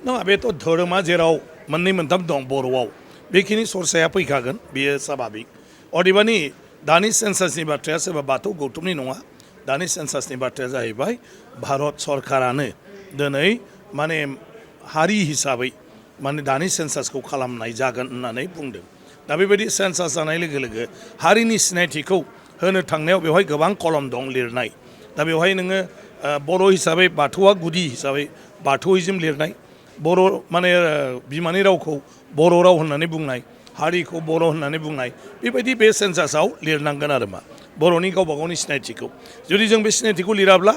नङा बेथ' धोरोमा जेराव मोननै मोनथाम दं बर'आव बेखिनि सरसाया फैखागोन बेयो स्वाभाबिक अदेबानि दानि सेन्सासनि बाथ्राया सोरबा बाथौ गौतमनि नङा दानि सेन्सासनि बाथ्राया जाहैबाय भारत सरकारानो दिनै माने हारि हिसाबै माने दानि सेन्सासखौ खालामनाय जागोन होननानै बुंदों दा बेबायदि सेन्सास जानाय लोगो लोगो हारिनि सिनायथिखौ होनो थांनायाव बेवहाय गोबां कलम दं लिरनाय दा बेवहाय नोङो बर' हिसाबै बाथौआ गुदि हिसाबै बाथौइजम लिरनाय बर' माने बिमानि रावखौ बर' राव होननानै बुंनाय हारिखौ बर' होननानै बुंनाय बेबायदि बे सेन्सासाव लिरनांगोन आरो मा बर'नि गावबा गावनि सिनायथिखौ जुदि जों बे सिनायथिखौ लिराब्ला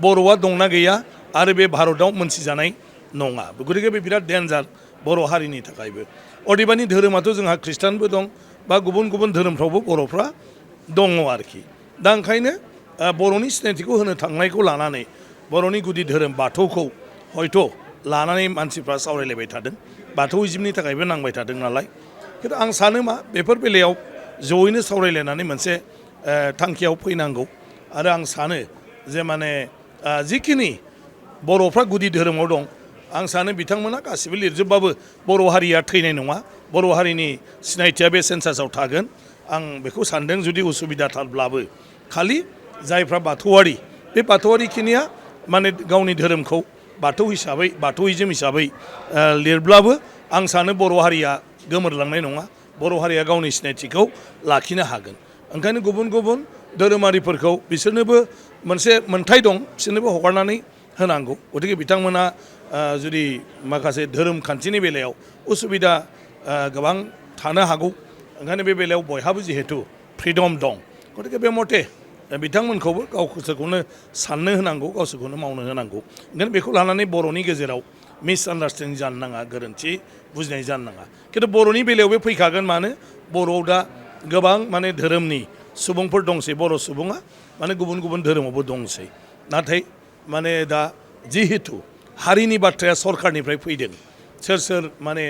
बर'आ दंना गैया आरो बे भारतआव मोनथिजानाय नङा गतिके बे बिराद डेन्जार बर' हारिनि थाखायबो अदेबानि धोरोमाथ' जोंहा ख्रिस्टानबो दं बा गुबुन गुबुन धोरोमफ्रावबो बर'फ्रा दङ आरोखि दा ओंखायनो बर'नि सिनायथिखौ होनो थांनायखौ लानानै बर'नि गुदि धोरोम बाथौखौ हयथ' लानानै मानसिफ्रा सावरायलायबाय थादों बाथौइजमनि थाखायबो नांबाय थादों नालाय खिन्थु आं सानो मा बेफोर बेलायाव जयैनो सावरायलायनानै मोनसे थांखियाव फैनांगौ आरो आं सानो जे माने जिखिनि बर'फ्रा गुदि धोरोमाव दं आं सानो बिथांमोना गासिबो लिरजोबबाबो बर' हारिया थैनाय नङा बर' हारिनि सिनायथिया बे सेन्सासाव थागोन आं बेखौ सानदों जुदि उसुबिदाथारब्लाबो खालि जायफ्रा बाथौआरि बे बाथौआरिखिनिया माने गावनि धोरोमखौ बाथौ हिसाबै बाथौइजम हिसाबै लिरब्लाबो आं सानो बर' हारिया गोमोरलांनाय नङा बर' हारिया गावनि सिनायथिखौ लाखिनो हागोन ओंखायनो गुबुन गुबुन धोरोमारिफोरखौ बिसोरनोबो मोनसे मोन्थाय दं बिसोरनोबो हगारनानै होनांगौ गतिके बिथांमोना जुदि माखासे धोरोम खान्थिनि बेलायाव उसुबिदा गोबां थानो हागौ ओंखायनो बे बेलायाव बयहाबो जिहेतु फ्रिदम दं गतिके बे मथे बिथांमोनखौबो गावसोरखौनो साननो होनांगौ गावसोरखौनो मावनो होनांगौ ओंखायनो बेखौ लानानै बर'नि गेजेराव मिसआन्डारस्टेन्डिं जानो नाङा गोरोन्थि बुजिनाय जानो नाङा खिन्थु बर'नि बेलायाव बे फैखागोन मानो बर'आव दा गोबां माने धोरोमनि सुबुंफोर दंसै बर' सुबुङा माने गुबुन गुबुन धोरोमावबो दंसै नाथाय माने दा जिहेतु हारिनि बाथ्राया सरकारनिफ्राय फैदों सोर सोर माने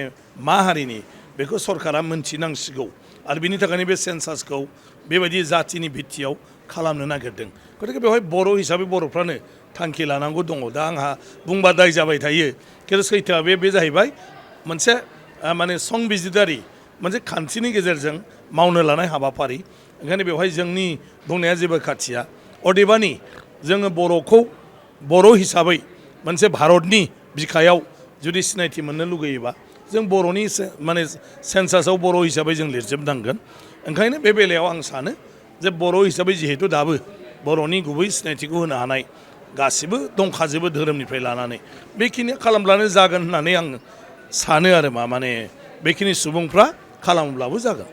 मा हारिनि बेखौ सरकारा मोनथिनांसिगौ आरो बिनि थाखायनो बे सेन्सासखौ बेबायदि जातिनि भित्तियाव खालामनो नागिरदों गतिके बेवहाय बर' हिसाबै बर'फ्रानो थांखि लानांगौ दङ दा आंहा बुंबा दाय जाबाय थायो खिन्थु सैथोआ बे जाहैबाय मोनसे माने संबिजिदारि मोनसे खान्थिनि गेजेरजों मावनो लानाय हाबाफारि ओंखायनो बेवहाय जोंनि बुंनाया जेबो खाथिया अदेबानि जोङो बर'खौ बर' हिसाबै मोनसे भारतनि बिखायाव जुदि सिनायथि मोननो लुगैयोबा जों बर'नि माने सेन्सासाव बर' हिसाबै जों लिरजोबनांगोन ओंखायनो बे बेलायाव आं सानो जे बर' हिसाबै जिहेतु दाबो बर'नि गुबै सिनायथिखौ होनो हानाय गासिबो दंखाजोबो धोरोमनिफ्राय लानानै बेखिनि खालामब्लानो जागोन होननानै आं सानो आरो माने बेखिनि सुबुंफ्रा खालामब्लाबो जागोन